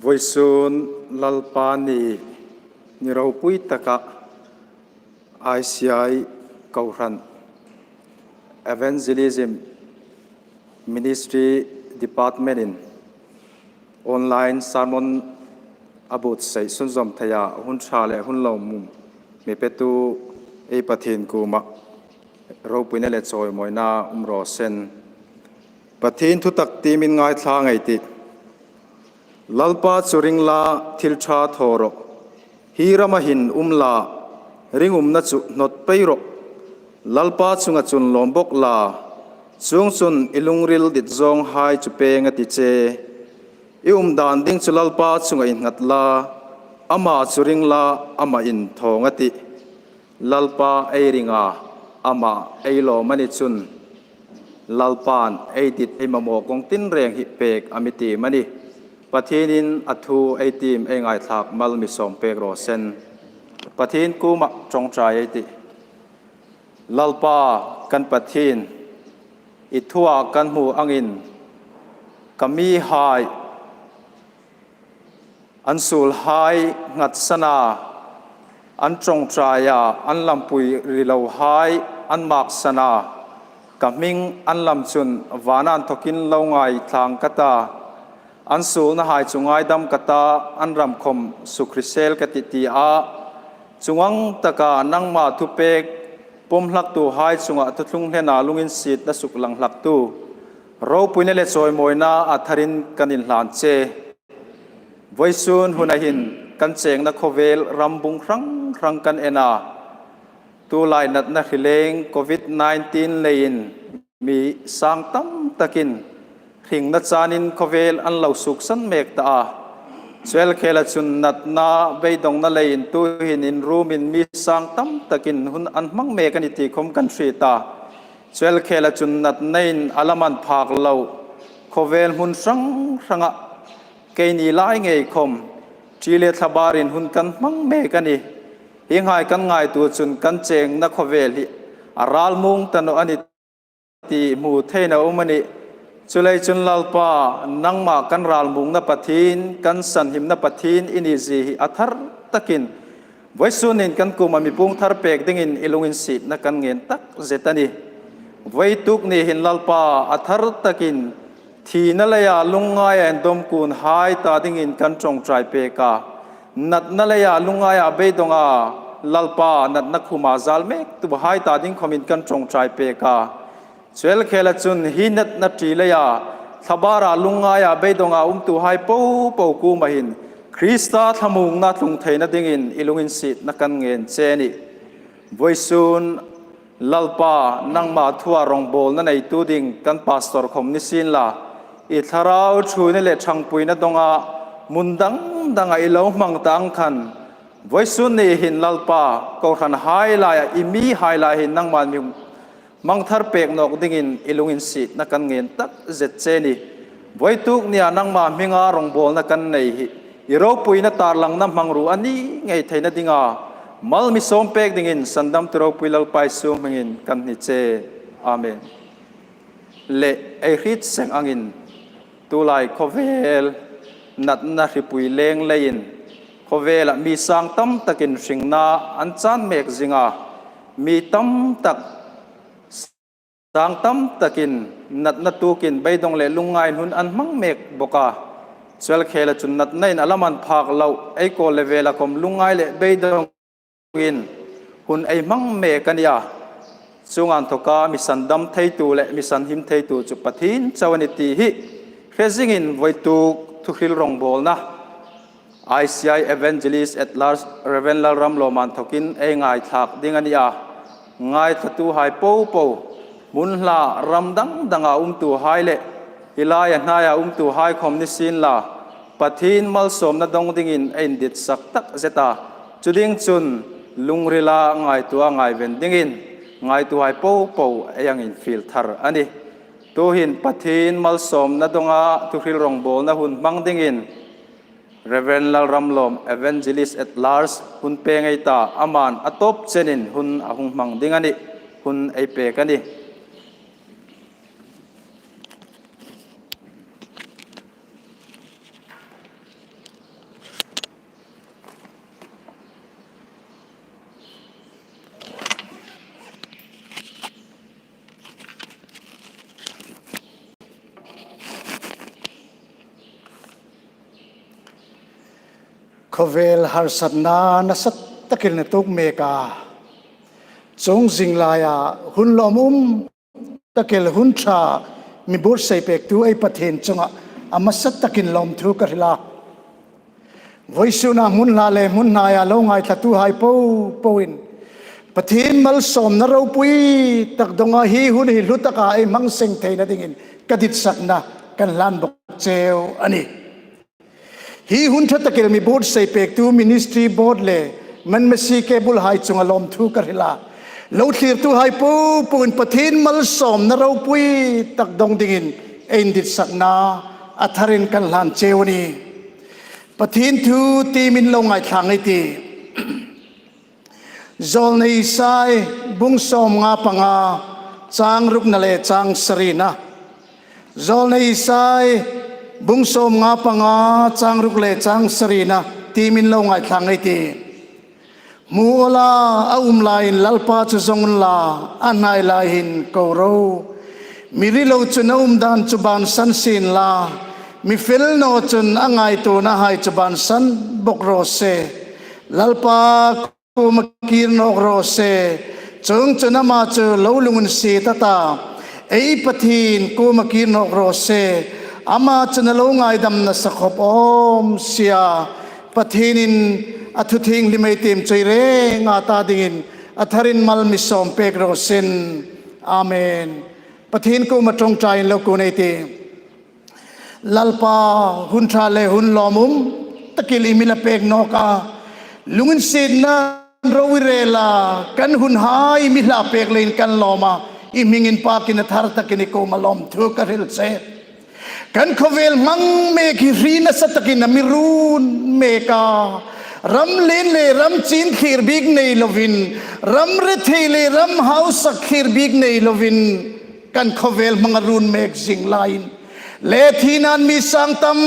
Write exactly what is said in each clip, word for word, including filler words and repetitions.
Voisun Lalpa ni, ni ropui taka I C I Kohran Evangelism Ministry Department in online sermon a buotsai sunzawm theia hun ṭha le hun lawmum mi petu ei Pathien kuoma ropuina le chawimawina um raw se. Pathien thutak tiemin ngaithla ngei ei tih. Lalpa chu ring la, thil ṭha thaw rawh. Hi rama hin um la, ringumna chu hnawt pei rawh. Lalpa chunga chun lawm bawk la, chuongchun i lungril dit zawnghai chu pêng a tih che. I um dan ding chu Lalpa chunga innghat la, ama chu ring la, ama inthaw a tih. Lalpa ei ring a, ama ei lawm a ni chun, Lalpan ei dit ei mamaw kawng tinreng hi pêk a mi tiem a nih. Pathienin a thu ei tiem ei ngaithlak mal mi sawm pek raw se. Pathien kuoma ṭawngṭai ei tih. Lalpa kan Pathien, i thua kan hmu angin ka mihai an suolhai nghatsan a, an ṭawngṭai a, an lampui rilohai an maksan a, ka hming an lam chun vana inthokin lo ngaithla ka ta. An suolnahai chu ngaidam ka ta, an ram khawm sukhrisel ka tih, ti a. Chuong ang taka nangma thupêk pawm hlaktuhai chunga thuthlung hlena lunginsietna suklang hlaktu, ropuina le chawimawina a tharin kan inhlan che. Vawisun huna hin kan chengna khawvel ram bung hrang hrang kan en a. Tulai natna hri leng Covid nineteen leiin mi sang tam takin hringna chanin khawvel an lo suksan mek ta a. Chu el khela chun natna beidongna leiin tuhin in rumin mi sang tam takin hun an hmang mek a ni ti khawm kan hriet a. Chu el khela chun natnain a la man phak lo khawvel hmun hrang hranga keini lai ngei khawm ṭi le thlabarin hun kan hmang mek a nih. Hienghai kan ngaituo chun kan chengna khawvel hi a ralmuong ta naw a nih ti hmu theiin a um a nih. Chuleiin chun Lalpa, nangma kan ralmuongna Pathien, kan sanhimna Pathien i ni zie hi a thar takin vawisunin kan kuoma mi puong thar pek dingin i lunginsietna kan ngen tak zet a nih. Vawituk ni hin Lalpa, a thar takin thina leia lungngaia indawm kunhai ta dingin kan ṭawngṭai pek a. Natna leia lungngaia beidonga Lalpa, natna khuma zal mektuhai ta ding khawmin kan ṭawngṭai pek a. Chu el khela chun hi natna ṭi leia thlabara lungngaia beidonga umtuhai popo kuoma hin Krista thlamuongna tlung theina dingin i lunginsietna kan ngen che a nih. Vawisun Lalpa, nangma thua rongbawlna neitu ding kan pastor khawm ni sien la, i thlarau ṭhuoina le ṭhangpuina donga hmun dang danga i lo hmang ta ang khan, vawisun ni hin Lalpa, kohranhai laia i mihai lai hin nangman mi hmang thar pek nawk dingin i lunginsietna kan ngen tak zet che a nih. Vawituk nia nangma hminga rongbawlna kan nei hi i ropuina tarlangna hmangruo a ni ngei theina dinga mal mi sawm pek dingin sandamtu ropui Lalpa Isu hmingin kan hni che. Amen. Le ei hriet seng angin tulai khawvel natna hripui leng leiin khawvela mi sang tam takin hringna an chan mek zinga, mi tam tak sang tam takin natna tuokin beidong le lungngai hun an hmang mek bawk a. Chu el khela chun natnain a la man phak lo, ei kawl le vela khawm lungngai le beidongin hun ei hmang mek a nih a. Chuong ang thoka mi sandam theitu le mi sanhim theitu chu Pathien chau a nih ti hi hre zingin vawituk thuhril rongbawlna I C I Evangelist at Large Reverend Lalramlawma inthokin ei ngaithlak ding a nih a. Ngaithlatuhai popo, hmun hla ram dang danga umtuhai le hi laia hnaia umtuhai khawm ni sien la, Pathien malsawmna dong dingin ei inditsak tak zet a. Chu ding chun lungrila ngaituo ngaiven dingin ngaituhai popo ei hang infiel thar a nih. Tuhin Pathien malsawmna donga thuhril rongbawlna hun hmang dingin Reverend Lalramlawm, Evangelist at Large, hun pêng ei ta, aman a tawp chenin hun a hung hmang ding a nih, hun ei pêk a nih. Khawvel harsatna nasa takin a tuok mek a, chuong zing laia hun lawmum tak el hun ṭha mi buotsai pektu ei Pathien chunga a hmasa takin lawmthu ka hril a. Vawisuna hmun hla le hmun hnaia lo ngaithlatuhai popoin Pathien malsawmna ropui tak dawnga hi hun hi hlu taka ei hmang seng theina dingin ka ditsakna kan hlan bawk cheu a nih. Hi hun ṭha tak el mi buotsai pektu Ministry Board le Manmasi Cable hai chunga lawmthu ka hril a. Lo thlirtuhai popoin Pathien malsawmna ropui tak dawng dingin ei inditsakna a tharin kan hlan cheu a nih. Pathien thu tiemin lo ngaithla ngei ei tih. Zawlnei Isai bung sawmnga panga chang rukna le chang sarina. Zawlnei Isai bung sawmnga panga chang ruk le chang sarina tiemin lo ngaithla ngei ei tih. Hmu unla, a um laiin Lalpa chu zawng unla, a hnai lai hin ko ro. Mi rilo chun a um dan chu bansan sienla, mi fel naw chun a ngaituonahai chu bansan bawk raw se. Lalpa kuoma kir nawk raw se, chuongchun ama chu lo lunginsiet a ta. Ei Pathien kuoma kir nawk raw se, ama chun a lo ngaidam nasa khawp awm si a. Pathienin a thu thienghlim ei tiem chu ei renga ta dingin a tharin mal mi sawm pek raw se. Amen. Pathien kuoma ṭawngṭaiin lo kun ei tih. Lalpa, hun ṭha le hun lawmum tak el i mi la pek nawk a, lunginsietna ro i rel a, kan hunhai i mi hla pek leiin kan lawm a, i hming inpakin a thar takin i kuoma lawmthu ka hril che. Kan khawvel hmang mek hi hri nasa takin a mi run mek a, ram lien le ram chin thlir bik nei lovin, ram rethei le ram hausak thlir bik nei lovin, kan khawvel hmang a run mek zing laiin, le thina'n mi sang tam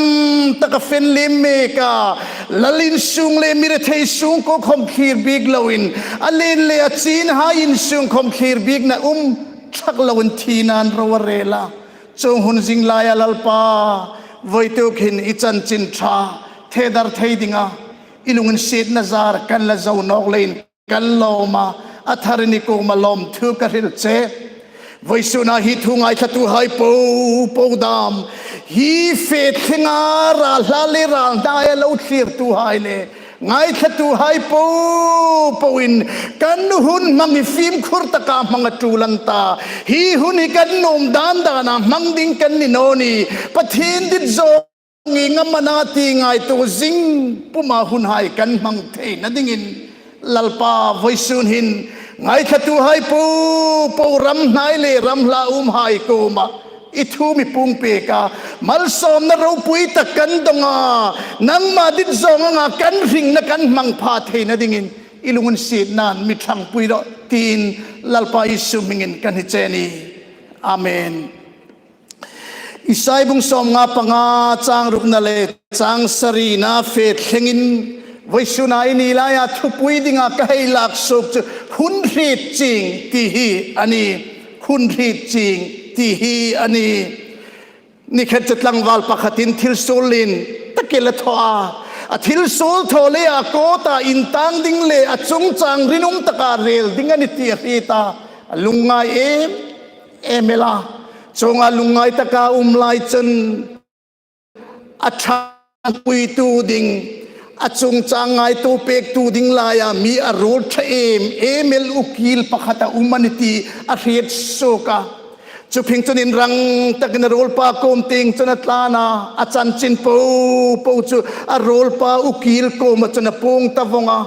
tak a fen liem mek a, lal insung le mi rethei sung ko khawm thlir bik loin, a lien le a chinhai insung khawm thlir bikna um ṭhak loin thina'n ro a rel a. Chuong hun zing laia Lalpa, voituk hin i chanchin ṭha thedar thei dinga i lunginsietna zar kan la zo nawk leiin kan lawm a, a tharin i kuoma lawmthu ka hril che. Vawisuna hi thu ngaithlatuhai popo dam, hi fe thlenga ral hla le ral hnaia lo thlirtuhai le ngaithlatuhai popoin kan hun hmang hi fimkhur taka hmang a ṭul an ta. Hi hun hi kan nuom dan dana hmang ding kan ni naw ni. Pathien dit zawng ieng am a na ti ngaituo zing puma hunhai kan hmang theina dingin Lalpa, vawisun hin ngaithlatuhai popo, ram hnai le ram hla umhai kuoma i thu mi puong pek a, malsawmna ropui tak kan dawng a, nangma dit zawng anga kan hringna kan hmang pha theina dingin i lunginsietna'n mi ṭhangpui rawh tiin Lalpa Isu hmingin kan hni che a nih. Amen. Isai bung sawmnga panga chang rukna le chang sarina fe thlengin vawisuna i ni laia thupui dinga ka hei lak suok chu hun hriet chieng ti hi a nih. Hun hriet chieng ti hi a nih. Ni khat chu tlangval pakhatin thil suol lien tak el a thaw a, a thil suol thaw leia kawta intang ding le a chungchang rinum taka rel ding a nih ti a hriet a, a lungngai em em el a. Chuonga lungngai taka um lai chun a ṭhangpuitu ding, a chungchang ngaituo pektu ding laia mi a ruol ṭha em em el ukil pakhat a um a nih ti a hriet suok a. Chu phing chun inrang takin a ruolpa kuom tieng chun a tlan a, a chanchin popo chu a ruolpa ukil kuoma chun a puong ta vawng a.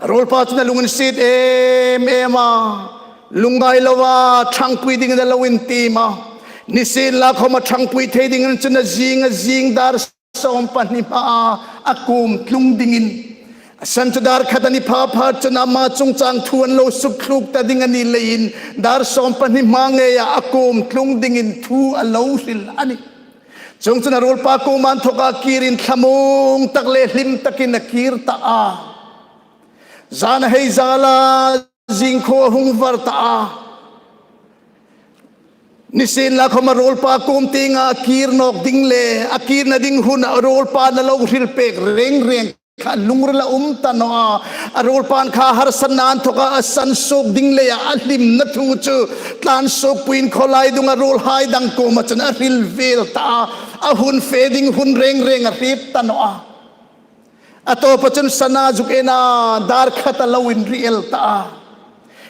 A ruolpa chun a lunginsiet em em a, lungngai loa ṭhangpui dingin a lo intiem a. Nisienlakhawm a ṭhangpui thei dingin chun a zing a zing dar sawmpahni hmaa a kuom tlung dingin. A san chu dar khat a ni pha pha chun ama chungchang thu an lo sukthluk ta ding a ni leiin dar sawmpahni hma ngeia a kuom tlung dingin thu a lo hril a nih. Chuongchun a ruolpa kuoma inthoka kirin thlamuong tak le hlim takin a kir ta a. Zan a hei zal a, zing khuo a hung var ta a. Nisienlakhawm a ruolpa kuom tienga a kir nawk ding le a kirna ding hun a ruolpa'n a lo hril pek reng reng kha lungrila um ta naw a. A ruolpa'n kha harsatna inthoka a san suok ding leia a hlimna thu chu tlan suokpuiin khawlai dunga ruolhai dang kuoma chun a hril vel ta a. A hun fe ding hun reng reng a hriet ta naw a. A tawpa chun sana zuk en a, dar khata lo inri el ta a.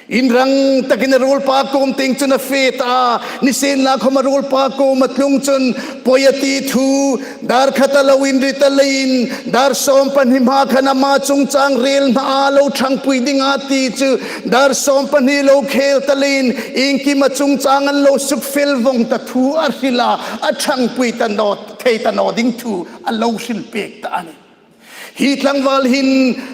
Inrang takin a ruolpa kuom tieng chun a fe ta a. Nisienlakhom a ruolpa kuoma tlung chun poi a ti thu, dar khata lo inri ta leiin, dar sawm pahni hma khan ama chungchang rel hna a lo ṭhangpui ding a ti chu, dar sawm pahni lo khel ta leiin, iengkim a chungchang an lo sukfel vong ta thu a hril a, a ṭhangpui ta naw, thei ta naw ding thu a lo hril pek ta a nih. Hi tlangval hin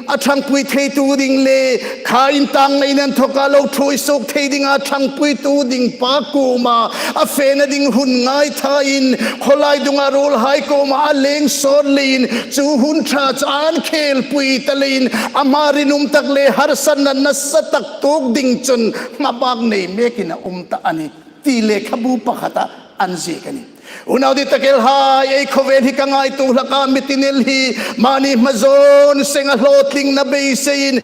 a ṭhangpui theitu ding le kha intangna inthoka lo ṭhuoi suok thei dinga ṭhangpuitu ding pa kuoma a fena ding hun ngaithain, khawlai dunga ruolhai kuoma a leng sawt leiin, chu hun ṭha chu an khelpui ta leiin, ama rinum tak le harsatna nasa tak tuok ding chun hmabak nei mekin a um ta a nih, ti lekhabu pakhata an ziek a nih. Unau dittakhai, ei khawvel hi ka ngaituo hlak a, mi tin el hi mani hmazawn senga hlawtlingna beiseiin,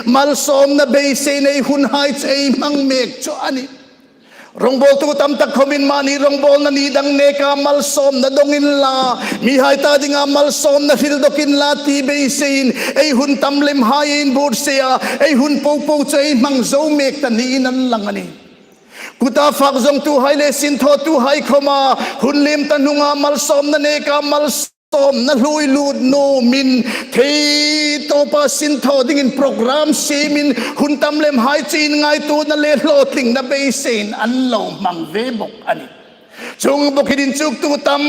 malsawmna beiseiin ei hunhai chu ei hmang mek chu a nih. Rawngbawltu tam tak khomin mani rawngbawlna ni dang neka malsawmna dawng inla, mihai ta dinga malsawmna hril dawk inla ti beiseiin, ei hun tam lemhai inbuotsai a, ei hun popo chu ei hmang zo mek ta niin an lang a nih. Kuta fak zawngtuhai le sinthawtuhai khoma, hun liem ta hnunga malsawmna neka malsawmna hluoi lut nuomin, thei tawpa sinthaw dingin program siemin, hun tam lemhai chu inngaituona le hlawtlingna beiseiin an lo hmang ve bawk a nih. Chuong bawkin inchuktu tam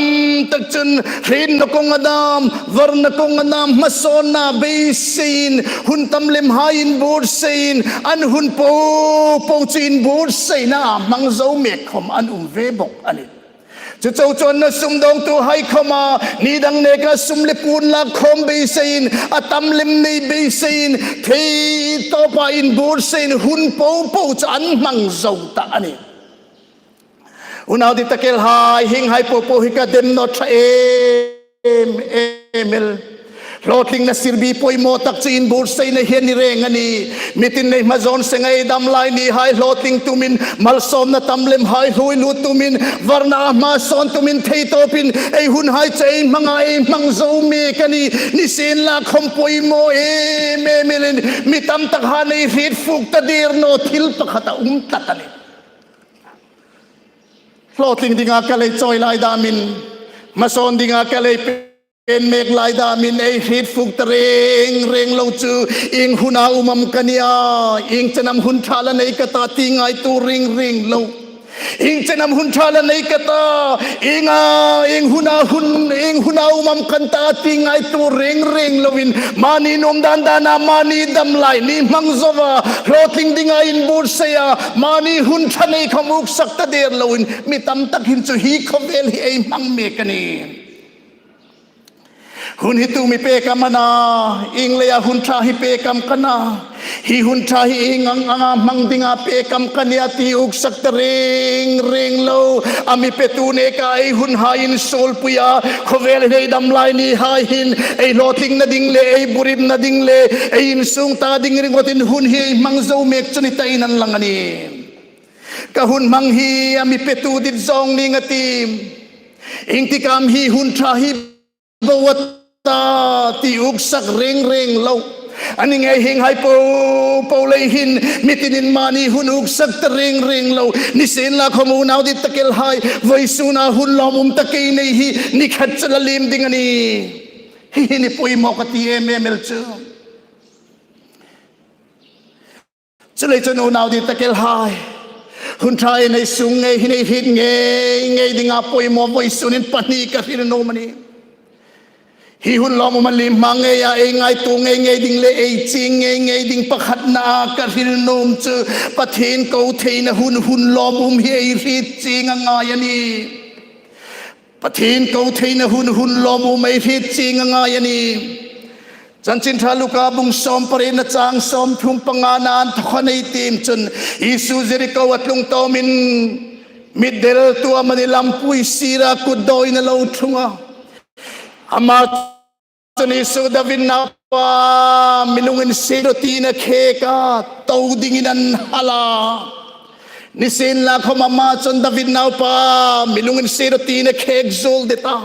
tak chun, hrietna kawnga dam, varna kawnga dam, hmasawnna beiseiin, hun tam lemhai inbuotsaiin, an hun popo chu inbuotsaina hmang zo mek khom an um ve bawk a nih. Chu chau chu an na sumdawngtuhai khoma, ni dang neka sum le puon lak khawm beiseiin, a tam lem nei beiseiin, thei tawpa inbuotsaiin, hun popo chu an hmang zo ta a nih. Unau dittakhai, hienghai popo hi ka dem naw ṭha em em el. Hlawtlingna sirbi poimaw tak chu inbuotsaina hi a ni reng a nih. Mi tin nei hmazawn senga ei dam lai nihai hlawtling tumin, malsawmna tam lemhai hluoi lut tumin, varna hmasawn tumin, thei tawpin ei hunhai chu ei hmanga ei hmang zo mek a nih. Nisienlakhom poimaw em em elin, mi tam tak han ei hriet fuk ta der naw thil pakhat a um tlat a nih. Hlawtling dinga ka lei chawi lai damin, hmasawn dinga ka lei pen mek lai damin ei hriet fuk ta reng reng lo chu, ieng huna um am ka nia, ieng chen am hun ṭha la nei ka ta ti ngaituo reng reng lo. Ieng chen am hun ṭha la nei ka ta, ienga, ieng huna hun, ieng huna um am ka ta ti ngaituo reng reng loin, mani nuom dan dana, mani dam lai ni hmang zoa hlawtling dinga inbuotsaia, mani hun ṭha nei khom uksak ta der loin, mi tam tak hin chu hi khawvel hi ei hmang mek a nih. Hun hi tu am i pek am a na, ieng leia hun ṭha hi pek am ka na, hi hun ṭha hi ieng ang anga hmang dinga pek am ka nia ti uksak ta reng reng lo. A mi petu neka ei hunhai insuolpuia, khawvel ei dam lai nihai hin, ei hlawtlingna ding le, ei buoina ding le, ei insung ta ding ringotin hun hi ei hmang zo mek chu ni tain an lang a nih. Ka hun hmang hi a mi petu dit zawng ning a tih. Iengtik am hi hun ṭha hi bo a ta ti uksak reng reng lo. A ni ngei hienghai popo lei hin, mi tinin mani hun uksak ta reng reng lo. Nisienlakhom unau dittakhai, vawisuna hun lawmum tak ei nei hi, ni khat chu la liem ding a nih. Hi hi ni poimaw ka ti em em el chu. Chuleiin chun unau dittakhai, hun ṭha ei nei sung ngei hin ei hriet ngei ngei dinga poimaw vawisunin pahni ka hril nuom a nih. Hi hun lawmum a liem hma ngeia ei ngaituo ngei ngei ding le ei chieng ngei ngei ding pakhatna ka hril nuom chu, Pathien ko theina hun, hun lawmum hi ei hriet chieng a ngai a nih. Pathien ko theina hun, hun lawmum ei hriet chieng a ngai a nih. Chanchin Ṭha Luka bung sawm parietna chang sawmthum pangana inthoka ei tiem chun, Isu Jeriko a tlung tawmin, mitdeltu amani lampui sira kut dawina lo ṭhung a, ama chun Isu David naupa, mi lunginsiet rawh tiin a khêk a, to dingin an hal a. Nisienlakhawm ama chun David naupa, mi lunginsiet rawh tiin a khêk zuol det a.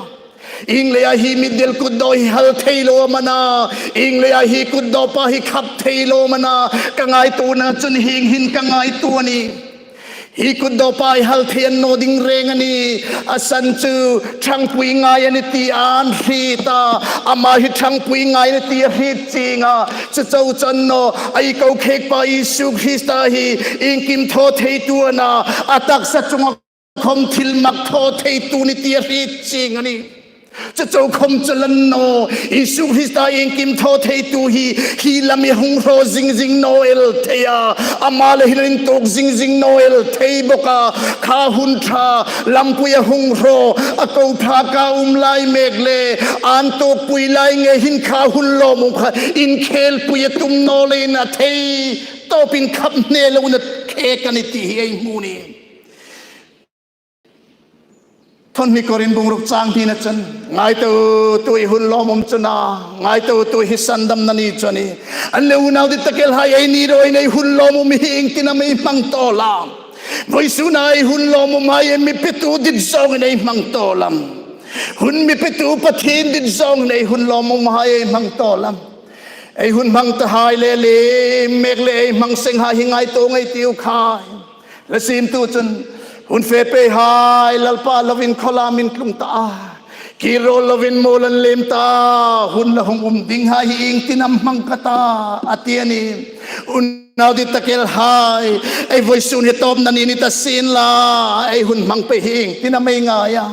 Ieng leia hi mi dil kutdaw hi hal thei lo am a na, ieng leia hi kutdawpa hi khap thei lo am a na, ka ngaituona chun hieng hin ka ngaituo a nih. Hi kutdawpa hi hal thei a ni naw ding reng a nih, a san chu ṭhangpui ngai a nih ti an hriet a, ama hi ṭhangpui ngai a nih ti a hriet chieng a, chu chau chu a ni naw, ei ko khêkpa Isu Krista hi iengkim thaw theitu a na, a taksa chunga khawm thilmak thaw theitu a nih ti a hriet chieng a nih. Chu chau khawm chu a ni naw, Isu Krista iengkim thaw theitu hi, hi lam hi hung hraw zing zing naw el thei a, ama le hin an intuok zing zing naw el thei bawk a, kha hun ṭha lampuia hung hraw, a ko pha ka um lai mek le, an tuokpui lai ngei hin kha hun lawmum kha inkhelpui a tum naw leiin a thei tawpin khap hne loin a khêk a nih ti hi ei hmu a nih. Thawn hni Korin bung ruk chang hnina chun, ngaituo tu ei hun lawmum chu a na, ngaituo tu hi sandamna ni chu a nih. An le unau dit tak el hai, eini ruok ei hun lawmum hi iengtin am ei hmang tawk a? Vawisuna ei hun lawmum hai mi petu dit zawngin ei hmang tawk am? Hun mi petu Pathien dit zawngin ei hun lawmum hai ei hmang tawk am? Ei hun hmang ta hai le liem mek le ei hmang seng hai hi ngaituo ngei ei tiu khai. La siemtu chun, hun fe pei hai, Lalpa lovin khawlam in tlung ta a, kir rawl lovin mual an liem ta, hun la hung um ding hai hi iengtin am hmang ka ta, a ti a nih. Unau dit tak el hai, ei vawisun hi tawpna ni ni ta sien la, ei hun hmang pei hi iengtin am ei ngai a?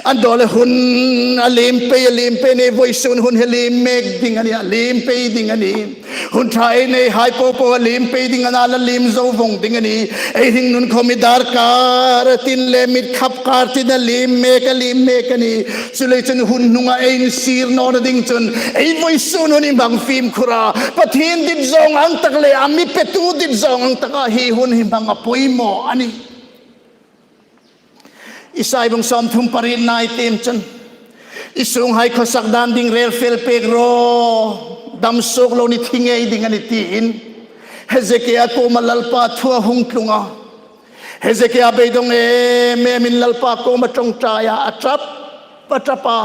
Annawleh hun a liem pei, a liem pei a nih, vawisun hun hi liem mek ding a nih, a liem pei ding a nih. Hun ṭha ei nei hai po po a liem pei ding a na, la liem zo vawng ding a nih. Ei hringnun khawm mi darkar a ti le, mit khap kar tiin a liem mek, a liem mek a nih. Chuleiin chun hun hnunga ei insir nawna ding chun, ei vawisun hun ei hmang fimkhur a, Pathien dit zawng ang tak le a mi petu dit zawng ang taka hi hun hi hmang a poimaw a nih. Isai bung sawmthum pariet-na ei tiem chun, i sunghai khawsak dan ding rel fel pek rawh, dam suok lo ni thi ngei ding a nih tiin Hezekia kuoma Lalpa thu a hung tlung a. Hezekia beidong em emin Lalpa kuoma ṭawngṭai a, a ṭap, a ṭap a.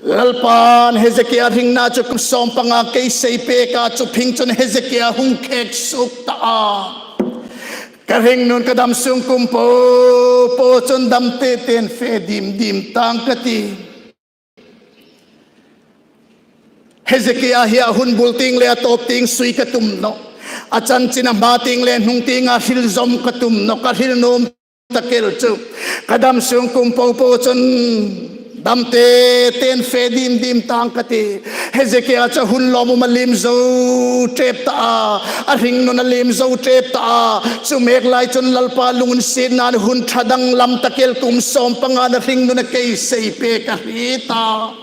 Lalpan Hezekia hringna chu kum sawm panga kei sei pek a, chu phing chun Hezekia hung khek suok ta a. Ka hringnun ka dam sung kum po po chun dam te tein fe dim dim tang ka tih. Hezekia hi a hun bul tieng le a tawp tieng sui ka tum nawh. A chanchin a hma tieng le hnung tienga hril zawm ka tum nawh, ka hril nuom tak el chu. Ka dam sung kum po po chun dam te tein fe dim dim tang ka tih. Hezekia chu hun lawmum a liem zo ṭep ta a, a hringnun a liem zo ṭep ta a. Chu mek lai chun Lalpa lunginsietnain hun ṭha danglam tak el kum sawm panga'n a hringnun a kei sei pek a hriet a.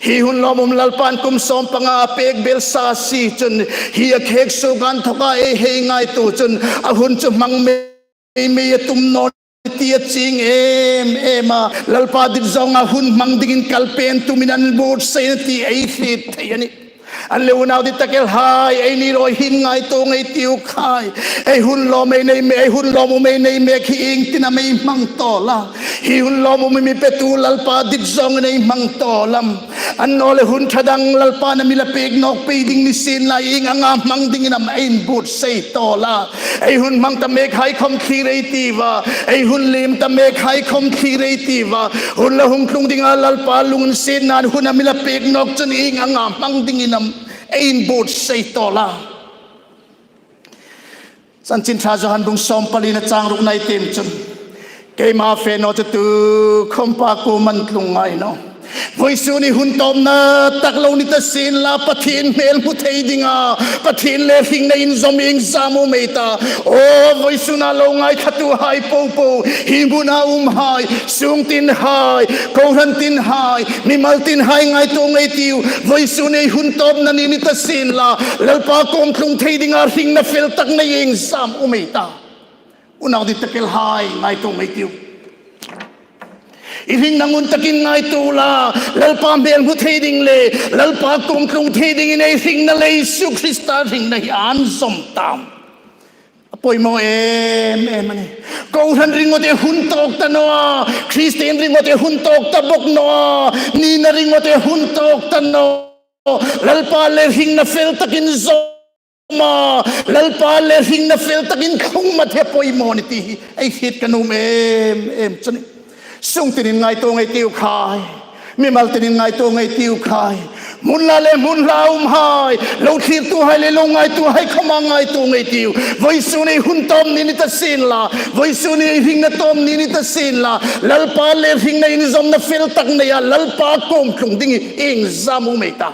Hi hun lawmum Lalpan kum sawm panga a pek bel sa si chun, hi a khek suok anthoka ei hei ngaituo chun, a hun chu hmang mei mei a tum naw ti a chieng em em a. Lalpa dit zawnga hun hmang dingin kal pen tumin an buotsai a nih ti ei hriet thei a nih. An le unau dit tak el hai, eini ruok hin ngaituo ngei ei tiu khai. Ei hun lawmum ei nei mek, ei hun lawmum ei nei mek hi iengtin am ei hmang tawk a? Hi hun lawmum mi petu Lalpa dit zawngin ei hmang tawk am? Annawleh hun ṭha dang Lalpan a mi la pek nawk pei ding ni sien la, ieng anga hmang dingin am ei inbuotsai tawk a? Ei hun hmang ta mek hai khawm thlir ei tiu a, ei hun liem ta mek hai khawm thlir ei tiu a, hun la hung tlung dinga Lalpa lunginsietnain hun a mi la pek nawk chun ieng anga hmang dingin am ei inbuotsai tawk a? Chanchin Ṭha Johan bung sawm palina chang rukna ei tiem chun, keima fe naw chu tukhawm Pa kuoma'n tlung ngai naw. Vawisun hi hun tawpna tak lo ni ta sien la, Pathien hmel hmu thei dinga Pathien le hringna inzawm iengzam um ei ta. Aw, vawisuna lo ngaithlatuhai po po, hi hmuna umhai, sung tin hai, kohran tin hai, mimal tin hai, ngaituo ngei ei tiu. Vawisun hi hun tawpna ni ni ta sien la, Lalpa kuom tlung thei dinga hringna fel tak nei iengzam um ei ta? Unau dit tak el hai, ngaituo ngei ei tiu. I hringna ngun takin ngaituo la, Lalpa hmel hmu thei ding le Lalpa kuom tlung thei dingin ei hringna le Isu Krista hringna hi an zawm tam. A poimaw em em a nih. Kohran ringawt ei hun tawk ta naw a, Kristien ringawt ei hun tawk ta bawk naw a, nina ringawt ei hun tawk ta naw. Lalpa le hringna fel takin zawm a, Lalpa le hringna fel takin tlung ma thei poimaw ni ti hi ei hriet ka nuom em em chu a nih. Sung tinin ngaituo ngei ei tiu khai. Mimal tinin ngaituo ngei ei tiu khai. Hmun hla le hmun hla umhai, lo thlirtuhai le lo ngaituhai khawma ngaituo ngei ei tiu. Vawisun ei hun tawp ni ni ta sien la, vawisun ei hringna tawp ni ni ta sien la, Lalpa le hringna inzawmna fel tak neia Lalpa kuom tlung ding hi iengzam um ei ta.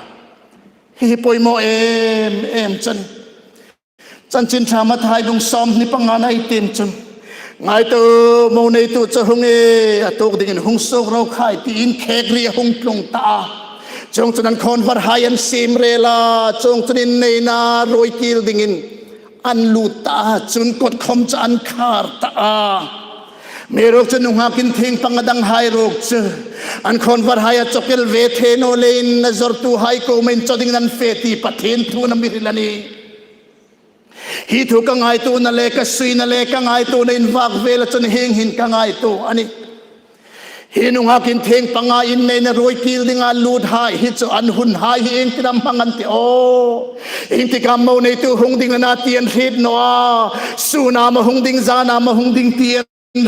Hi hi poimaw em em chu a nih. Chanchin Ṭha Mathai bung sawmhni pangana ei tiem chun, ngaituo, mo neitu chu hung e, a tuok dingin hung suok ro khai, tiin khek ri a hung tlung ta a. Chuongchun an khawnvarhai an siem rel a, chuongchun inneina ruoi kil dingin an lut ta a, chun kot khawm chu an khar ta a. Amiruokchu nunghak inthieng panga danghai ruok chu an khawnvarhai a chawk el ve thei naw leiin a zawrtuhai kuoma inchaw dingin an fe ti Pathien thu'n a mi hril a nih. Hi thu ka ngaituona le ka suina le ka ngaituona invak vela chun hieng hin ka ngaituo a nih. Hi nunghak inthieng panga inneina ruoi kil dinga luthai hi chu an hunhai hi iengtin am hmang an ti aw. Iengtik am mo neitu hung ding a na ti an hriet naw a. Sun am a hung ding, zan am a hung ding ti an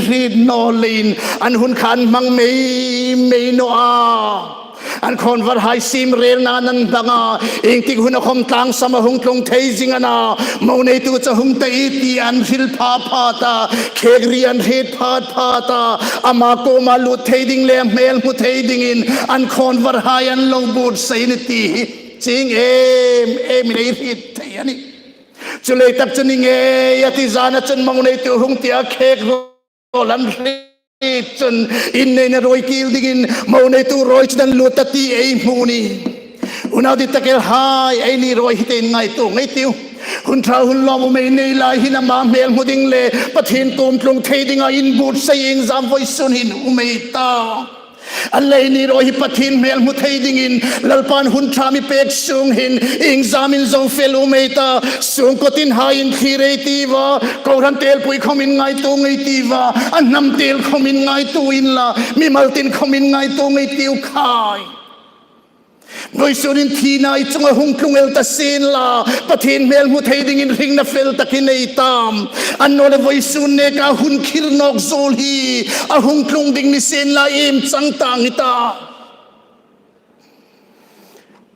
hriet naw leiin an hun kha an hmang mei mei naw a. An khawnvarhai siem relna an hmang a, iengtik huna khawm tlangsam a hung tlung thei zing a na, mo neitu chu hung ta i ti an hril pha pha ta, khek ri an hriet pha pha ta, ama kuoma lut thei ding le hmel hmu thei dingin an khawnvarhai an lo buotsai a nih ti hi chieng em emin ei hriet thei a nih. Chuleiin tak chu ni ngei a ti zana chun mo neitu hung tia khek ro lan hriet chun inneina ruoi kil dingin mo neitu ruoi chu an lut ta ti ei hmu a nih. Unau dit tak el hai, eini ruoi hi tein ngaituo ngei ei tiu. Hun ṭha hun lawmum ei nei lai hin ama hmel hmu ding le Pathien kuom tlung thei dinga inbuotsai iengzam vawisun hin um ei ta. A lei ni ruoi hi Pathien hmel hmu thei dingin Lalpan hun ṭha mi pek sung hin iengzamin zo fel um ei ta. Sungkuo tin hai inthlir ei tiu a, kohran telpui khawmin ngaituo ngei ei tiu a, a hnam tel khawmin ngaituo inla, mimal tin khawmin ngaituo ngei ei tiu khai. Vawisun hin thina i chunga hung tlung el ta sien la, Pathien hmel hmu thei dingin hringna fel tak i nei tam. Annawleh vawisun neka hun khir nawk zuol hi a hung tlung ding ni sien la, iem chang tang i ta.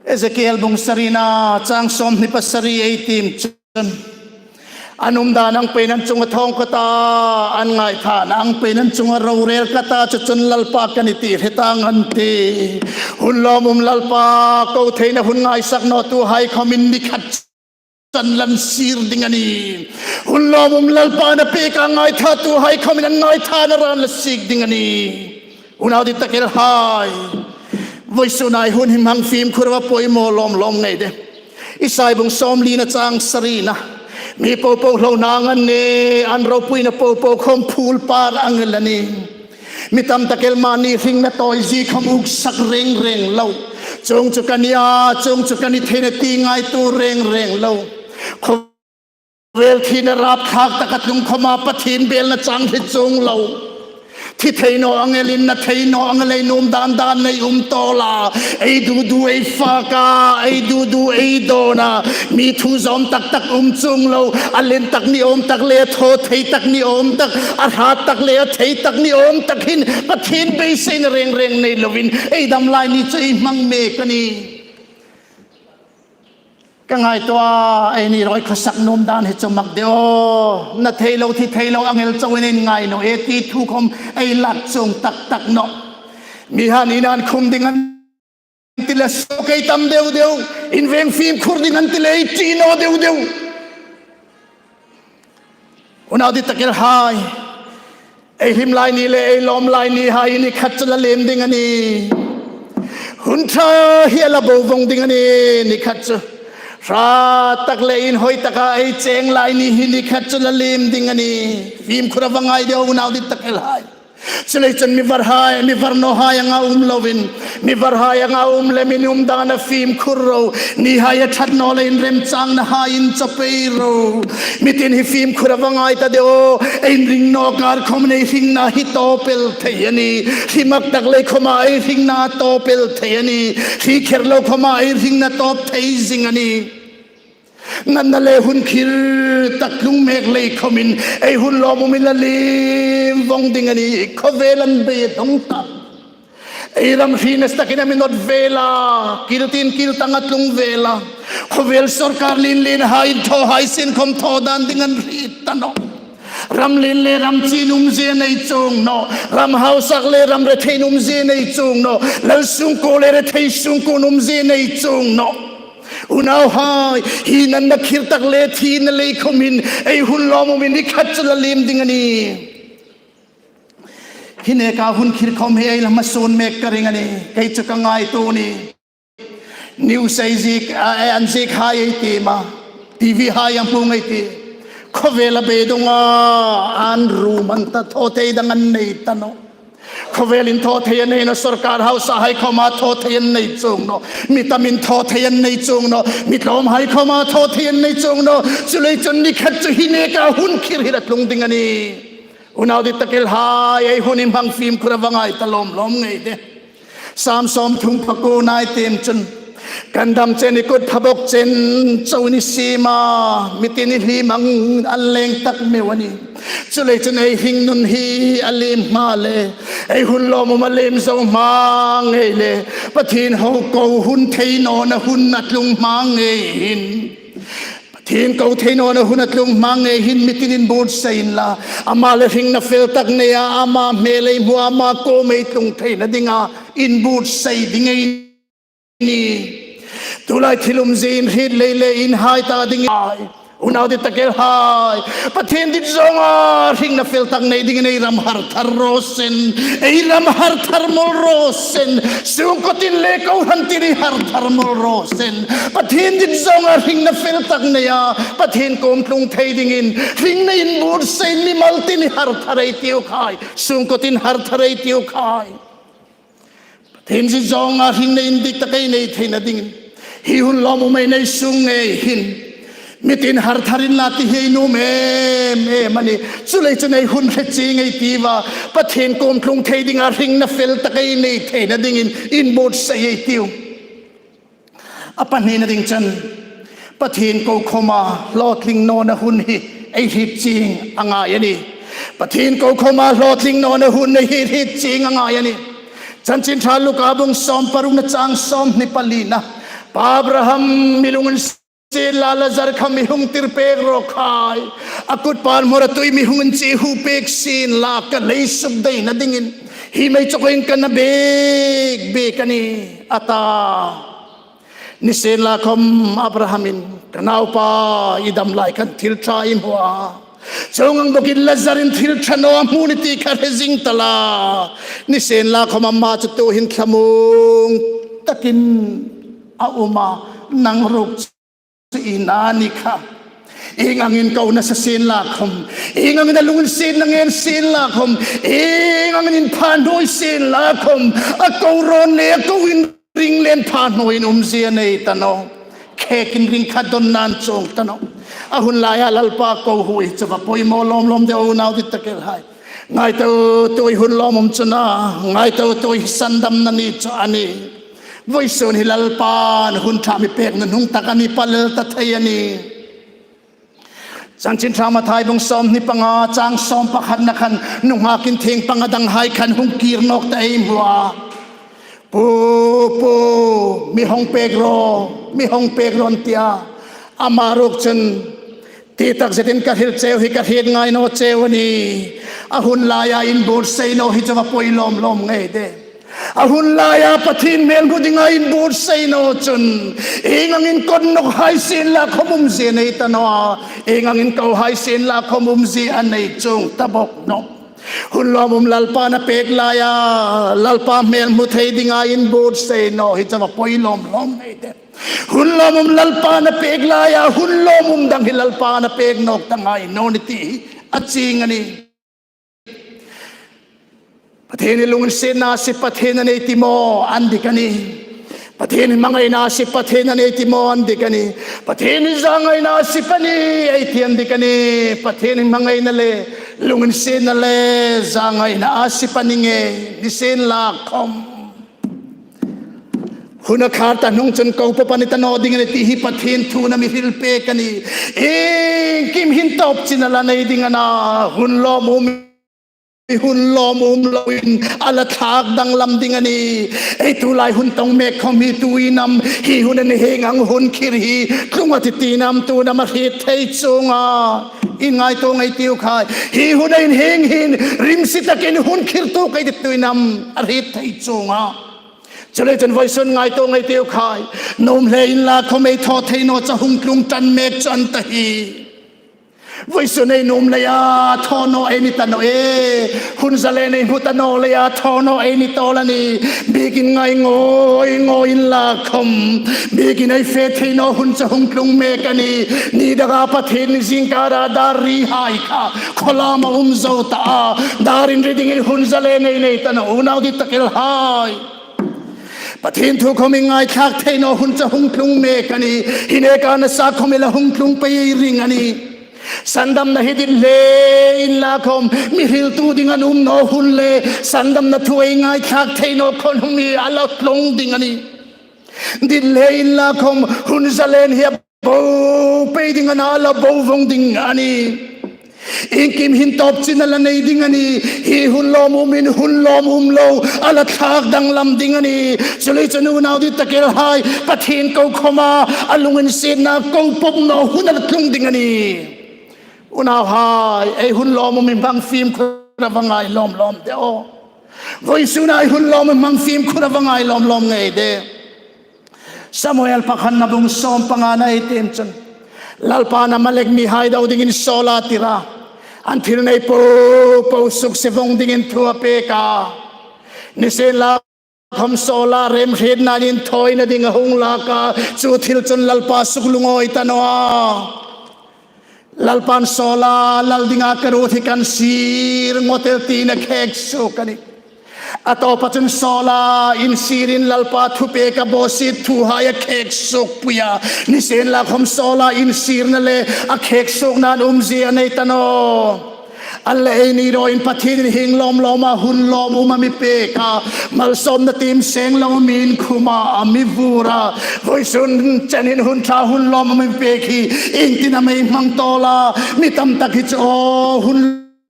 Ezekiel bung sarina chang sawmhni pasari ei tiem chun, an umdan ang peiin an chunga thawng ka ta, an ngaithlakna ang peiin an chunga rorel ka ta, chu chun Lalpa ka nih ti hre tang an ti. Hun lawmum Lalpa, ko theina hun ngaisak nawtuhai khawmin ni khat chu an la insir ding a nih. Hun lawmum Lalpan a pek a ngaithlatuhai khawmin an ngaithlakna ran la sik ding a nih. Unau dit tak el hai, vawisun ei hun hi hmang fimkhur a poimaw lawm lawm ngei de. Isai bung sawmlina chang sarina, mi popo hlohna ang an nih, an ropuina popo khawm phul par ang el a nih. Mi tam tak el mani hringna tawizie khawm uksak reng reng lo. Chuong chu ka nih a, chuong chu ka ni theina ti ngaituo reng reng lo. Khawvel thina rapthlak taka tlung khawma Pathien belna chang hre chuong lo. Thi thei naw ang elin, na thei naw ang el ei nuom dan dan nei um tawl a. Ei dudu ei fak a, ei dudu ei dawn a. Mi thu zawm tak tak um chuong lo. A lien tak ni awm tak le a thaw thei tak ni awm tak, a hrat tak le a thei tak ni awm tak hin Pathien beiseina reng reng nei loin ei dam lai ni chu ei hmang mek a nih. Ka ngaituo a, eini ruoi khawsak nuom dan hi chu mak de aw. Na thei lo, thi thei lo ang el chauin inngai naw e ti thu khawm ei lak chuong tak tak nawh. Mihai ni nan khum ding an ti le suok ei tam deu deu, inveng fimkhur ding an ti le ei ṭi naw deu deu. Unau dit tak el hai, ei hlim lai ni le ei lawm lai ni hai ni khat chu la liem ding a nih. Hun ṭha hi a la bo vong ding a nih, ni khat chu. Hrat tak le inhawi taka ei cheng lai ni hi ni khat chu la liem ding a nih. Fimkhur a va ngai de aw unau dit tak el hai. Chuleiin chun mi varhai, mi var nawhai anga um loin, mi varhai anga um le mi nuom dana fimkhur ro. Nihai a ṭhat naw leiin remchangnahai inchawk pei ro. Mi tin hi fimkhur a va ngai ta de aw. Ei ring nawk ngar khawm ei hringna hi tawp el thei a nih. Hri mak tak lei khawma ei hringna tawp el thei a nih. Hri kher lo khawma ei hringna tawp thei zing a nih. Natna le hun khir tak tlung mek lei khawmin ei hun lawmum hi a liem vawng ding a nih. Khawvel an beidong ta. Ei ram hri nasa takin a mi nawt vel a, kil tin kil tang a tlung vel a. Khawvel sawrkar lien lien hai thaw hai sien khawm thaw dan ding an hriet ta nawh. Ram lien le ram chîn umzie nei chuong nawh. Ram hausak le ram rethei umzie nei chuong nawh. Lal sungkuo le rethei sungkuo umzie nei chuong nawh. Unauhai, hi natna khir tak le thina lei khawmin ei hun lawmum hi ni khat chu a liem ding a nih. Hi neka hun khir khawm hi ei la hmasuon mek ka ring a nih. Kei chu ka ngaituo a nih. News ei ziek, a, a, an ziek hai ei tiem a. TV hai a hmu ngei ti. Khawvel a beidong a, an ru man ta, thaw thei dang an nei ta nawh. Khawvelin thaw thei a nei nawh, sawrkar hausa hai khawma thaw thei an nei chuong nawh. Mi tamin thaw thei an nei chuong nawh. Mi tlawm hai khawma thaw thei an nei chuong nawh. Chuleiin chun ni khat chu hi neka hun khir hi a tlung ding a nih. Unau dit tak el hai, ei hun hi hmang fimkhur a va ngai ta lawm lawm ngei de. Sam sawmthum pakuo nai tiem chun, kan dam chen i kut pha bawk chen chau ni sima, mi tin i hlim ang an leng tak meu a nih. Chuleiin chun ei hringnun hi a liem hma le, ei hun lawmum a liem zo hma ngei le, Pathien ho ko hun thei nawna hun a tlung hma ngei hin. Pathien ko thei nawna hun a tlung hma ngei hin mi tin inbuotsai inla. Ama le hringna fel tak neia, ama hmel ei hmu, ama kuoma ei tlung theina dinga inbuotsai ding ei nih. Tulai thil umzie inhriet lei le inhai ta ding ei. Unau dit tak el hai, Pathien dit zawnga hringna fel tak nei dingin ei ram har thar raw seh. Ei ram har thar mawl raw seh. Sungkuo tin le kohran tin i har thar mawl raw seh. Pathien dit zawnga hringna fel tak neia, Pathien kuom tlung thei dingin hringna inbuotsai mimal tin i har thar ei tiu khai. Sungkuo tin har thar ei tiu khai. Pathien dit zawnga hringna indik tak ei nei theina dingin hi hun lawmum ei nei sung ngei hin mi tin har thar inla ti hi ei nuom em em a nih. Chuleiin chun ei hun hre chieng ei tiu a, Pathien kuom tlung thei dinga hringna fel tak ei nei theina dingin inbuotsai ei tiu. A pahnina ding chun, Pathien ko khawma hlawtling nawna hun hi ei hriet chieng a ngai a nih. Pathien ko khawma hlawtling nawna hun ei hriet chieng a ngai a nih. Chanchin Ṭha Luka bung sawm parukna chang sawmhni palina, Pa Abraham, mi lunginsiet la, Lazar kha mi hung tir pek raw khai. A kut pan hmawr a tui mi hung inchie hu pek sien la, ka lei suk daina dingin hi mei chawk hin ka na bek bek a nih, a ta. Nisienlakhawm Abrahamin, ka naupa, i dam lai khan thil ṭha i hmu a. Chuong ang bawkin Lazarin thil ṭha naw a hmu ni ti kha hre zing ta la. Nisienlakhawm ama chu tuhin thlamuong takin a um a, nang ruok chu i na ni kha. Ieng angin ko nasa sienlakhawm, ieng angin a lunginsietna ngen sienlakhawm, ieng angin inpha hnuoi sienlakhawm, a ko rawn le a ko inring le inpha hnuoiin umzie a nei ta nawh. Khêk inring kha dawnna a chuong ta nawh. A hun laia Lalpa ko hu hi chu a va poimaw lawm lawm de, unau dit tak el hai. Ngaituo tuoi hun lawmum chu a nih, ngaituo tuoi sandamna ni chu a nih. Vawisun hi Lalpan hun ṭha mi pek nuhnung tak a ni, palel ta thei a nih. Chanchin Ṭha Mathai bung sawmhni panga chang sawm pakhatna khan nunghak inthieng panga danghai khan hung kir nawk ta ei hmu a. Pu, pu, mi hawng pek rawh, mi hawng pek rawh an ti a. Ama ruok chun, ti tak zetin ka hril cheu hi ka hriet ngai naw cheu a nih. A hun laia inbuotsai naw hi chu a va poi lawm lawm ngei de. A hun laia Pathien hmel hmu dinga inbuotsai naw chun, ieng angin kawtnawk hai sienlakhawm umzie a nei ta nawh a, ieng angin ko hai sienlakhawm umzie a nei chuong ta bawk nawh. Hun lawmum Lalpan a pek laia, Lalpa hmel hmu thei dinga inbuotsai naw hi chu a va poi lawm lawm ngei de. Hun lawmum Lalpan a pek laia, hun lawmum dang hi Lalpan a pek nawk ta ngai naw ni ti a chieng a nih. Pathienin lunginsietna a sie Pathien a nei ti maw? An dik a nih. Pathienin hmangaina a sie Pathien a nei ti maw? An dik a nih. Pathienin zangaina a sie a nih ei ti, an dik a nih. Pathienin hmangaina le lunginsietna le zangaina a sie a ni ngei, nisienlakhawm hun a khar ta hnung chun ko pawp a ni ta naw ding a nih ti hi Pathien thuin a mi hril pek a nih. Iengkim hin tawp chin a la nei ding a na, hun lawmum, hun lawmum loin a la thlak danglam ding a nih. Ei tulai hun tawng mek khawm hi tuin am, hi hun a ni hieng ang hun khir hi tlung a tih tiin am, tuin am a hriet thei chuong a. Inngaituo ngei ei tiu khai. Hi hun a inhieng hin rimsi takin hun khirtu ka ti tuin am a hriet thei chuong a. Chuleiin chun vawisun ngaituo ngei ei tiu khai. Nuom hle inla khawm ei thaw thei naw chu hung tlung ṭan mek chu a ni ta hi. Vawisun ei nuom leia thaw naw ei ni ta naw e. Hun zalen ei hmu ta naw leia thaw naw ei ni tawl a nih. Biekin ngai ngawi ngawi inla khawm, biekin ei fe thei naw hun chu hung tlung mek a nih. Ni danga Pathien ni, zingkara dar ri hai kha khawlam a um zo ta a. Dar inri dingin hun zalen ei nei ta naw, unau dittakhai. Pathien thu khawm ei ngaithlak thei naw hun chu hung tlung mek a nih. Hi neka nasa khawm ei la hung tlung pei ei ring a nih. Sandamna hi dit hle inla khawm, mi hriltu ding an um naw hun le, sandamna thu ei ngaithlak thei naw khawm hun hi a la tlung ding a nih. Dit hle inla khawm, hun zalen hi a bo pei ding a na, a la bo vong ding a nih. Iengkim hin tawp chin a la nei ding a nih. Hi hun lawmumin hun lawmum lo a la thlak danglam ding a nih. Chuleiin chun unau dittakhai, Pathien ko khawma a lunginsietna ko pawp naw hun a la tlung ding a nih. Unauhai, ei hun lawmum hi hmang fimkhur a va ngai lawm lawm de aw. Vawisuna ei hun lawmum hi hmang fimkhur a va ngai lawm lawm ngei de. Samuel pakhatna bung sawm pangana ei tiem chun, Lalpan Amalek mihai do dingin Saula a tir a, an thil nei po po sukse vong dingin thu a pek a. Nisienlakhawm Saula remhrietna inthawina ding a hung lak a, chu thil chun Lalpa suk lungawi ta naw a. Lalpan Saula lal dinga ka ruot hi kan sir ngawt el tiin a khek suok a nih. A tawpa chun Saula insirin Lalpa thupek a bawsiet thuhai a khek suokpui a. Nisienlakhawm Saula insirna le a khek suokna an umzie a nei ta naw. A le ei ni ro in Pathienin hieng lawm lawma hun lawmum a mi pek a, malsawmna tiem seng lo mi inkhuma a mi vur a. Vawisun chenin hun ṭha hun lawmum a mi pek hi iengtin am ei hmang tawl a? Mi tam tak hi chu aw, hun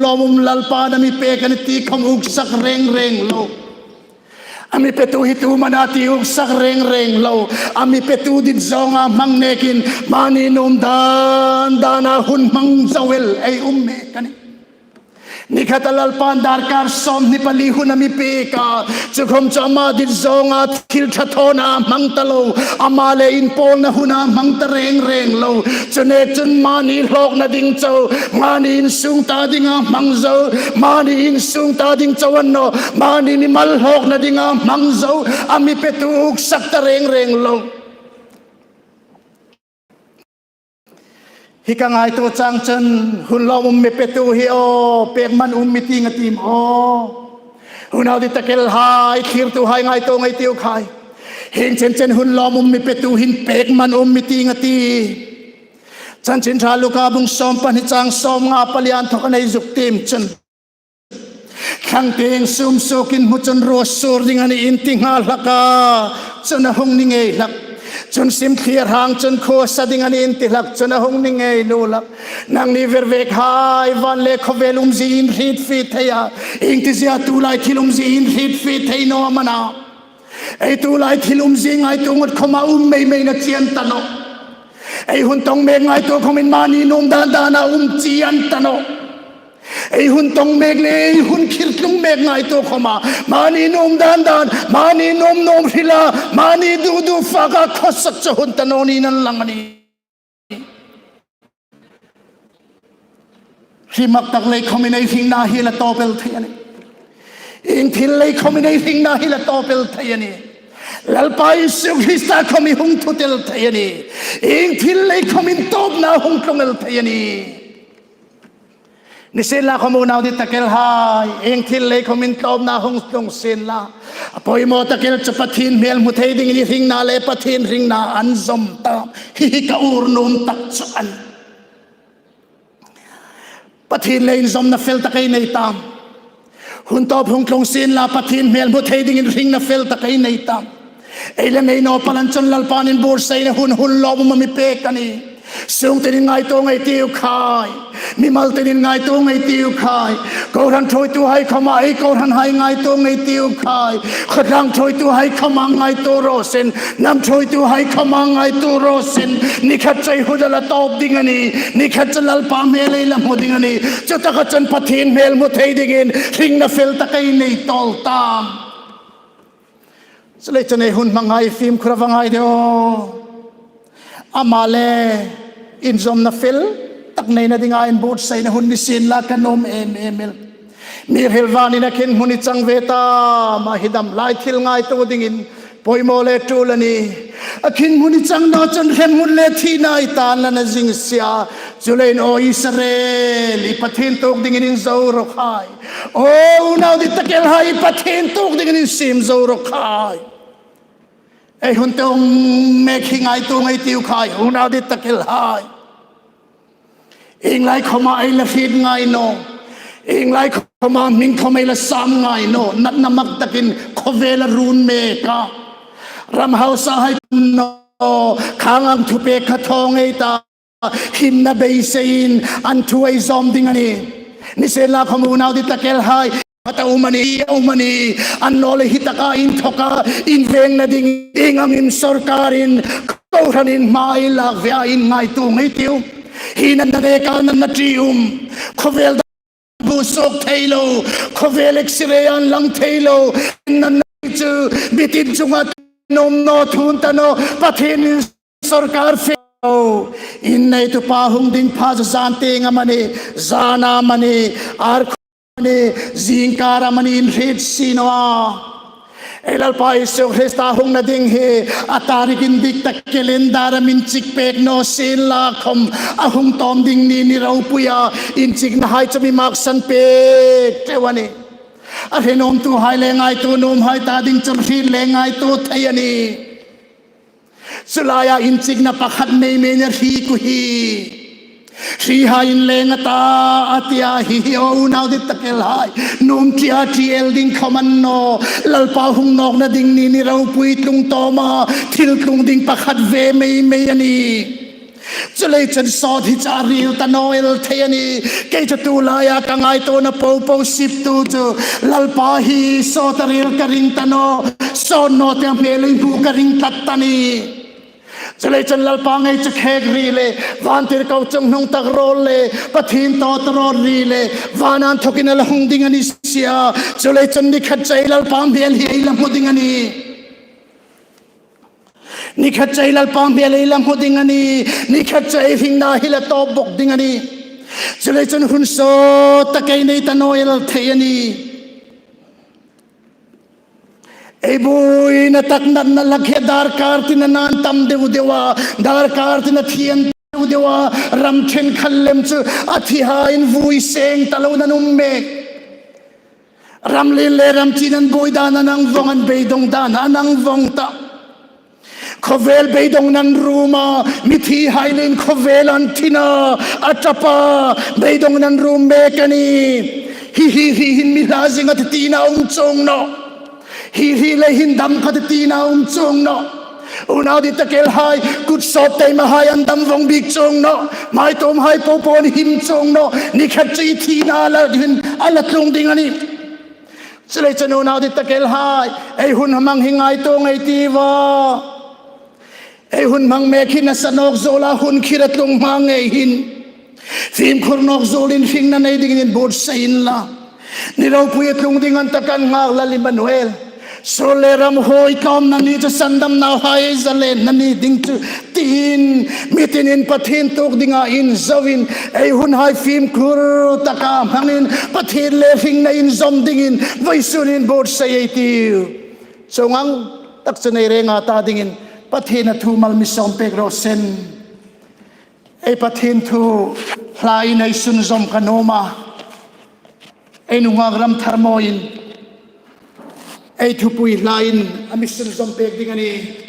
lawmum Lalpan a mi pek a nih ti khawm uksak reng reng lo. A mi petu hi tu am a na ti uksak reng reng lo. A mi petu dit zawnga hmang nekin mani nuom dan dana hun hmang zo el ei um mek a nih. Ni khata Lalpan darkar sawmhni pali hun a mi pek a, chu khawm chu ama dit zawnga thil ṭha thawna hmang ta lo, ama le inpawlna huna hmang ta reng reng lo. Chu nek chun mani hlawkna ding chau, mani insung ta dinga hmang zo, mani insung ta ding chau a ni naw, mani mimal hlawkna dinga hmang zo a mi petu uksak ta reng reng lo. Hi ka ngaituo chang chun, hun lawmum mi petu hi aw, pek man um mi ti ngat iem aw? Unau dittakhai, thlirtuhai, ngaituo ngei ei tiu khai. Hieng chen chen hun lawmum mi petu hin pek man um mi ti ngat ie. Chanchin Ṭha Luka bung sawm pahni chang sawmnga pali an thawk an ei zuk tiem chun, thlang tieng sum suokin hmu chun ruo sur ding a nih in ti nghal hlak a, chun a hung ni ngei hlak. Chun sim thlir hang chun khuo sa ding a nih in ti hlak, chun a hung ni ngei naw hlak. Nangni vervekhai, van le khawvel umzie in hriet fie thei a, iengtizie a tulai thil umzie in hriet fie thei naw am a na? Ei tulai thil umzie ngaituo ngat khawma um mei mei na chie an ta nawh. Ei hun tawng mek ngaituo khawmin mani nuom dan dana um chie an ta nawh. Ei hun tawng mek le ei hun khir tlung mek ngaituo khawma mani nuom dan dan, mani nuom nuom hrila, mani du du faka khawsak chu hun ta naw niin an lang a nih. Hri mak tak lei khawmin ei hringna hi la tawp el thei a nih. Ieng thil lei khawmin ei hringna hi la tawp el thei a nih. Lalpa Isu Krista khawm i hung thut el thei a nih. Ieng thil lei khawmin tawpna hung tlung el thei a nih. Nisienlakhom unau dittakhai, ieng thil lei khom intlawmna hung tlung sienla, a poimaw tak el chu Pathien hmel hmu thei dingin i hringna le Pathien hringna an zawm ta. Hi hi ka uor nuom tak chu a nih. Pathien le inzawmna fel tak ei nei ta. Hun tawp hung tlung sienla Pathien hmel hmu thei dingin hringna fel tak ei nei ta. Ei le mei naw palan chun Lalpan inbuotsaina hun hun lawm um a mi pek a nih. Sungtinin ngaituo ngei ei tiu khai. Mimal tinin ngaituo ngei ei tiu khai. Kohran ṭhuoituhai khoma ei kohranhai ngaituo ngei ei tiu khai. Khawtlang ṭhuoituhai khoma ngaituo raw seh. Hnam ṭhuoituhai khoma ngaituo raw seh. Ni khat chu ei hun a la tawp ding a nih. Ni khat chu Lalpa hmel ei la hmu ding a nih. Chutaka chun Pathien hmel hmu thei dingin hringna fel tak ei nei tawl ta. Chuleiin chun ei hun hmanghai fimkhur a va ngai de aw. Ama le inzawmna fel tak neina dinga inbuotsaina hun ni sienla ka nuom em em el. Mi hril vanin a khin hmun i chang ve ta, ama hi dam lai thil ngaituo dingin poimaw le tul a nih. A khin hmun i chang naw chun hremhmun le thina i tan la na zing si a. Chuleiin aw Israel, i Pathien tuok dingin inzo rawh khai. Aw unau dittakhai, i Pathien tuok dingin insiem zo rawh khai. Ei hun tawp mek hi ngaituo ngei ei tiu khai, unau dittakhai. Ieng lai khoma ei la hriet ngai naw. Ieng lai khoma hming khom ei la sam ngai naw. Natna mak takin khawvel a run mek a. Ram hausahai naw. Khang ang thupek kha thaw ngei ta. Himna beiseiin an thu ei zawm ding a nih. Nisienlakhom unau dittakhai, khat a um a nih, a um a nih. Annawleh hi taka inthoka invengna ding ieng angin sawrkarin kohranin hma ei lak ve a, in ngaituo ngei ei tiu. Hi natna neka natna ṭium. Khawvel bu suok thei lo. Khawvel X-ray-in lang thei lo. Natna chu bitin chunga nuom naw, thun ta naw. Pathienin sawrkar fe lo. Inneitupa hung ding pha chu zan tieng amanih, zan amanih, ar amanih, zingkar amanih in hriet si naw a. Ei Lalpa Isu Krista hungna ding hi a tarik indik tak calendar-a min chik pek naw sienlakhom, a hung tawm ding ni ni ropuia inchiknahai chu mi maksan pek ṭeu a nih. A hre nuomtuhai le ngaituo nuomhai ta ding chun hriet le ngaituo thei a nih. Chu laia inchikna pakhat mei mei a ni hi ku hi. Hrihai inleng a ta, a ti a, hi hi aw unau dittakhai. Nuom ṭia ṭi el ding khom a ni naw. Lalpa hung nawkna ding ni ni ropui tlung tawma thil tlung ding pakhat ve mei mei a nih. Chuleiin chun sawt hi chu a ril ta naw el thei a nih. Kei chu tu laia ka ngaituona popo siptu chu Lalpa hi sawt a ril ka ring ta naw. Sawt naw te hmel ei hmu ka ring tlat ta a nih. Chuleiin chun Lalpa ngei chu khek ri le, vantirko chunghnung tak rawl le, Pathien tawtawrawt ri le, vana inthokin a la hung ding a ni si a. Chuleiin chun ni khat chu ei Lalpa hmel hi ei la hmu ding a nih. Ni khat chu ei Lalpa hmel ei la hmu ding a nih. Ni khat chu ei hringna hi la tawp bawk ding a nih. Chuleiin chun hun sawt tak ei nei ta naw el thei a nih. Ei buoina tak natna lak hi darkar tina an tam deu deu a, darkar tina thi an deu deu a, ram ṭhenkhat lem chu a thihaiin vui seng ta loin an um mek. Ram lien le ram chin an buoi dan a nang vong, an beidong dan a nang vong ta. Khawvel beidongin an rum a, mithihai leiin khawvel an thin a, a ṭap a, beidongin an rum mek a nih. Hi hi hi hin mi hla zing a ti tina um chuong naw. Hi hi lei hin dam ka ti tina um chuong naw. Unau dittakhai, kut sawt teimahai an dam vong bik chuong naw. Hmai tumhai popo an him chuong naw. Ni khat chu thina a la hin a la tlung ding a nih. Chuleiin chun unau dittakhai, ei hun hmang hi ngaituo ngei ei tiu a. Ei hun hmang mek hi nasa nawk zuola hun khir a tlung hma ngei hin. Fimkhur nawk zuolin hringna nei dingin inbuotsai inla. Ni ropui a tlung ding an ta kan ngak Lal Immanuel. Suol le ram hawi tlawmna ni chu sandamnahai ei zalenna ni ding chu tiin, mitinin Pathien tuok dinga inzoin, ei hunhai fimkhur taka hmangin, Pathien le hringna inzawm dingin, vawisun inbuotsai ei tiu. Chuong ang tak chu ei renga ta dingin, Pathienin a thu mal mi sawm pek raw seh. Ei Pathien thu hlain ei sunzawm ka nuom a. Ei nunghak ram thar mawiin, ei thupui hlain a mi sunzawm pek ding a nih.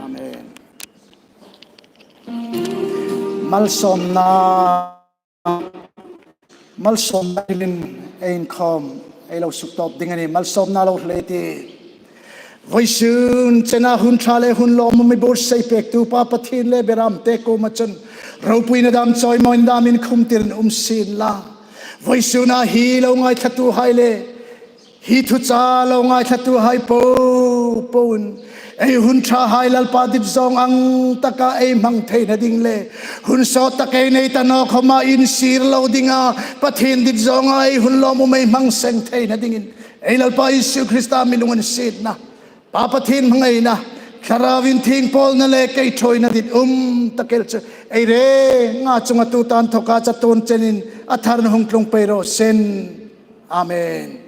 Amen. Malsawmna, malsawmna in ei inkhawm, ei lo suktawp ding a nih. Malsawmna lo hlei ti. Vawisun chena hun ṭha le hun lawmum mi buotsai pektu Pa Pathien le Beramte kuoma chun ropuina dam, chawimawi dam inkhum tirin um sien la. Vawisuna hi lo ngaithlatuhai le hi thuchah lo ngaithlatuhai popo'n ei hun ṭhahai Lalpa dit zawng ang taka ei hmang theina ding le hun sawt tak ei nei ta naw khawma insir lo dinga Pathien dit zawnga ei hun lawmum ei hmang seng theina dingin ei Lalpa Isu Krista mi lunginsietna, Pa Pathien hmangaina, Thlarau Inthieng pawlna le kei ṭhuoina dit um tak el chu ei renga chunga tuta inthawka chatuon chenin a tharna hung tlung pei raw seh. Amen.